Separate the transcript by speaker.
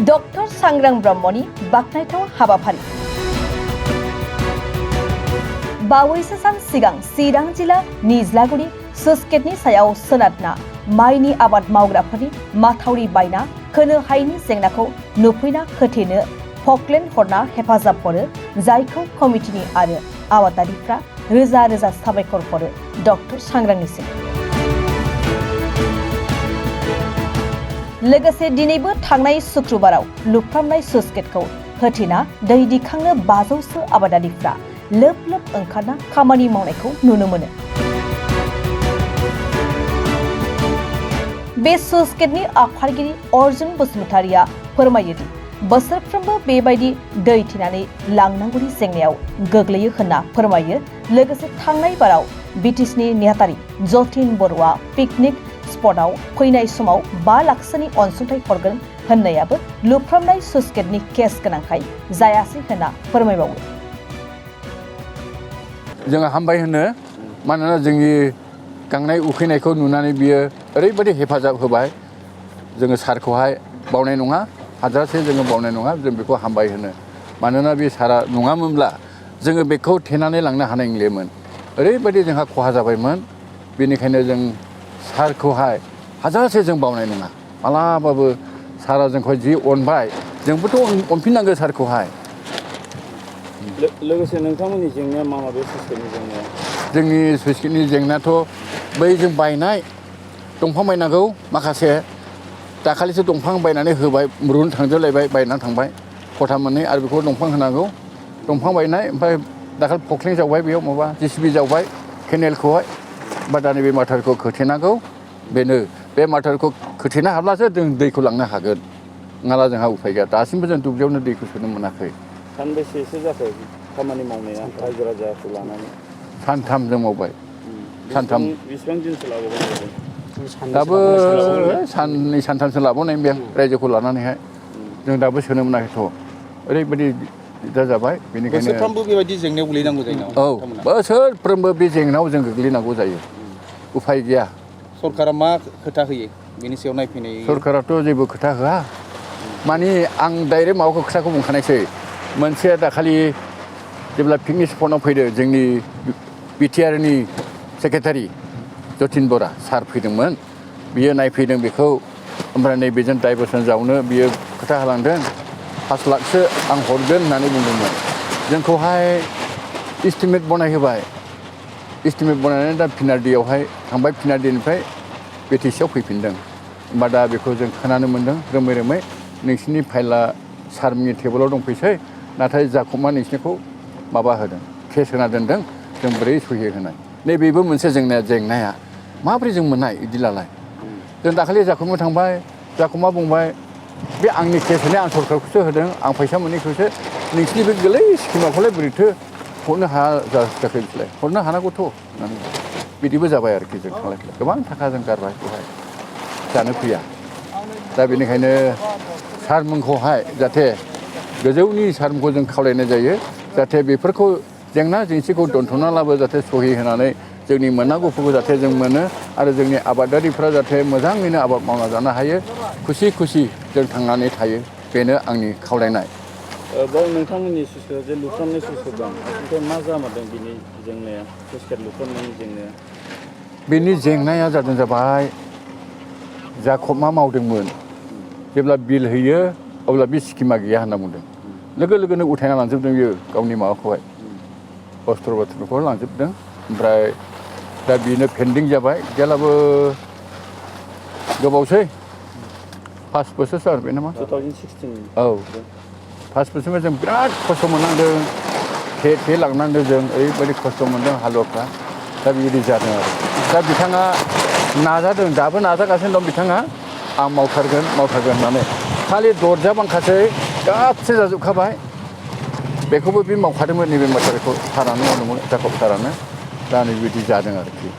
Speaker 1: Doctor सांग्रां ब्रह्मनि बाखनायथाव हाबाफारि बावैसो सान सिगां चिरां जिल्ला निज्लागुरि स्लुइस गेटनि सायाव सोनारना माइनि आबाद मावग्राफोरनि माथावरि बायना होनो हायैनि जेंनाखौ नुफैना होथेनो फकलेन्ड हरना हेफाजाब हरो, जायखौ कमिटिनि आरो आबादारिफ्रा रोजा रोजा साबायखर हरो डक्टर सांग्रांनिसिम। लोगोसे दिनैबो थांनाय शुक्रबाराव लुफ्रामनाय स्लुइस गेटखौ होथेना दै दिखांनो 500सो आबादारिफ्रा लोब लोब ओंखारना खामानि मावनायखौ नुनो मोनो। बे स्लुइस गेटनि आफादगिरि अर्जुन बसुमतारिया फोरमायोदि बोसोरफ्रोमबो बेबायदि दै थेनानै लांनांगौनि जेंनायाव गोग्लैयो होनना फोरमायो। लोगोसे थांनाय बाराव बिटिसिनि नेहाथारि जतिन बर'आ पिकनिक स्पटआव फैनाय समाव 5 लाखसोनि अनसुंथाइ हरगोन होननायाबो लुफ्रामनाय स्लुइस गेटनि केस गोनांखाय जायासै होनना फोरमायबावो।
Speaker 2: जोङो हामबाय होनो, मानोना जोंनि गांनाय उखैनायखौ नुनानै बियो ओरैबायदि हेफाजाब होबाय, जोङो सारखौहाय बावनाय नङा, हाजासे जोङो बावनाय नङा, जों बेखौ हामबाय होनो। मानोना बे सारा नङामोनब्ला जोङो बेखौ थेनानै लांनो हानाय नंलियामोन, ओरैबायदि जोंहा खहा जाबायमोन। बेनिखायनो जों सारखौहाय हाजासे जों बावनाय नङा। मालाबाबो सारा जोंखौ जि अनबाय, जोंबोथ' अनफिननांगौ सारखौहाय।
Speaker 3: लोगोसे नोंथांमोननि जेंनाया मा बे स्लुइस गेटनि जेंनाया?
Speaker 2: जोंनि स्लुइस गेटनि जेंनायाथ' बै जों बायनाय दंफां बायनांगौ माखासे, दाखालिसो दंफां बायनानै होबाय, रुन थांजोबलायबाय, बायनानै थांबाय खथा मोननै, आरो बेखौ दंफां होनांगौ। दंफां बायनाय, ओमफ्राय दाखालि फख्लिं जावबाय, बेयाव माबा JCB जावबाय केनेलखौहाय, बा दा नैबे माथावरिखौ खोथेनांगौ। बेनो बे माथावरिखौ खोथेनो हाब्लासो जों दैखौ लांनो हागोन, नङाब्ला जोंहा उफाय गैया। दासिमबो जों दुब्लियावनो दैखौ सोनो मोनाखै।
Speaker 3: सानबेसेसो जाखो खामानि मावनाया रायजो राजाखौ लानानै?
Speaker 2: सानथाम जों मावबाय। सानथाम।
Speaker 3: बेसेबां दिनसो लाबावगोन?
Speaker 2: दाबो साननै सानथामसो लाबावनाय बे रायजोखौ लानानैहाय, जों दाबो सोनो मोनाखैथ'। ओरैबायदि दिगदार जाबाय। बेनिखायनो
Speaker 4: बोसोरफ्रामबो बेबायदि जेंनायाव गोलैनांगौ जायो नामा?
Speaker 2: औ, बोसोरफ्रोमबो बे जेंनायाव जों गोग्लैनांगौ जायो, उफाय गैया।
Speaker 4: सरकारा मा खोथा होयो बेनि सायाव नायफैनाय?
Speaker 2: सरकाराथ' जेबो खोथा होआ। माने आं डाइरेक्ट माबाखौ खोथाखौ बुंखानायसै। मोनसे दाखालि जेब्ला पिकनिक स्पटआव फैदों जोंनि बिटिआरनि सेक्रेटारि जतिन बरा सार फैदोंमोन, बियो नायफैदों बेखौ। ओमफ्राय नैबेजों डाइभारसन जावनो बियो खोथा होलांदों, 5 लाखसो आं हरगोन होननानै बुंदोंमोन। जोंखौहाय इस्टिमेट बनायहोबाय। इस्टिमेट बनायनानै दा पिनारडियावहाय थांबाय, पिनारडिनिफ्राय बिटिसिआव फैफिनदों। होमबा दा बेखौ जों खोनानो मोन्दों रोमै रोमै, नोंसिनि फाइला सारनि टेबोलाव दंफैसै, नाथाय जाखबमा नोंसिनिखौ माबा होदों, केस होना दोनदों, जों बोरै सहियो होनाय। नैबेबो मोनसे जेंनाया माबोरै जों मोननाय बिदिलाय। जों दाखालि जाखबमा थांबाय, जाखबमा बुंबाय बे आंनि केस होनाय, आं सरकारखौसो होदों, आं फैसा मोनैखौसो, नोंसिनि बे गोरलै स्किमाखौलाय बोरैथो हरनो हाया जाखो बिसोरलाय, हरनो हानांगौथ' होननानै बिदिबो जाबाय आरोखि। जों थांलाय फैलाय गोबां थाखा जों गारबाय, बेवहाय जानो फैया। दा बेनिखायनो सारमोनखौहाय जाहाथे गोजौनि सारमोनखौ जों खावलायनाय जायो, जाहाथे बेफोरखौ जेंना जेंसिखौ दोनथ'नाब्लाबो जाहाथे सहि होनानै जोंनि मोननांगौफोरखौ जाहाथे जों मोनो, आरो जोंनि आबादारिफ्रा जाहाथे मोजाङैनो आबाद मावना जानो हायो, खुसि खुसि जों थांनानै थायो। बेनो आंनि खावलायनाय।
Speaker 3: बाव नोंथांमोननि स्लुइस जे लुफ्रामनाय स्लुइस दं, ओमफ्राय मा जामारदों बिनि जेंनाया, स्लुइस गेट लुफ्रामनायनि जेंनाया?
Speaker 2: बेनि जेंनाया जाबाय, जाखबमा मावदोंमोन, जेब्ला बिल होयो अब्ला बे स्किमा गैया होनना बुंदों। लोगो लोगोनो उथायना लांजोबदों बियो गावनि माबाखौहाय, अस्त्र बस्त्रखौ लांजोबदों। ओमफ्राय दा बेनो पेन्डिं जाबाय, जेब्लाबो गोबावसै, 5 बोसोरसो जाबाय नामा?
Speaker 3: 2016।
Speaker 2: औ, 5 बोसोरनिफ्राय जों बिराद खस्थ' मोननांदों, थे लांनांदों, जों ओरैबायदि खस्थ' मोनदों हालुवाफ्रा। दा बेबायदि जादों आरो। दा बिथाङा नाजादों, दाबो नाजागासिनो दं बिथाङा, आं मावथारगोन होननानै। खालि दरजा बांखासै, गासै जाजोबखाबाय। बेखौबो बे मावखादोंमोन, नैबे माथावरिखौ सारानो मावदोंमोन, जाकब सारानो। दा नै बिदि जादों आरोखि।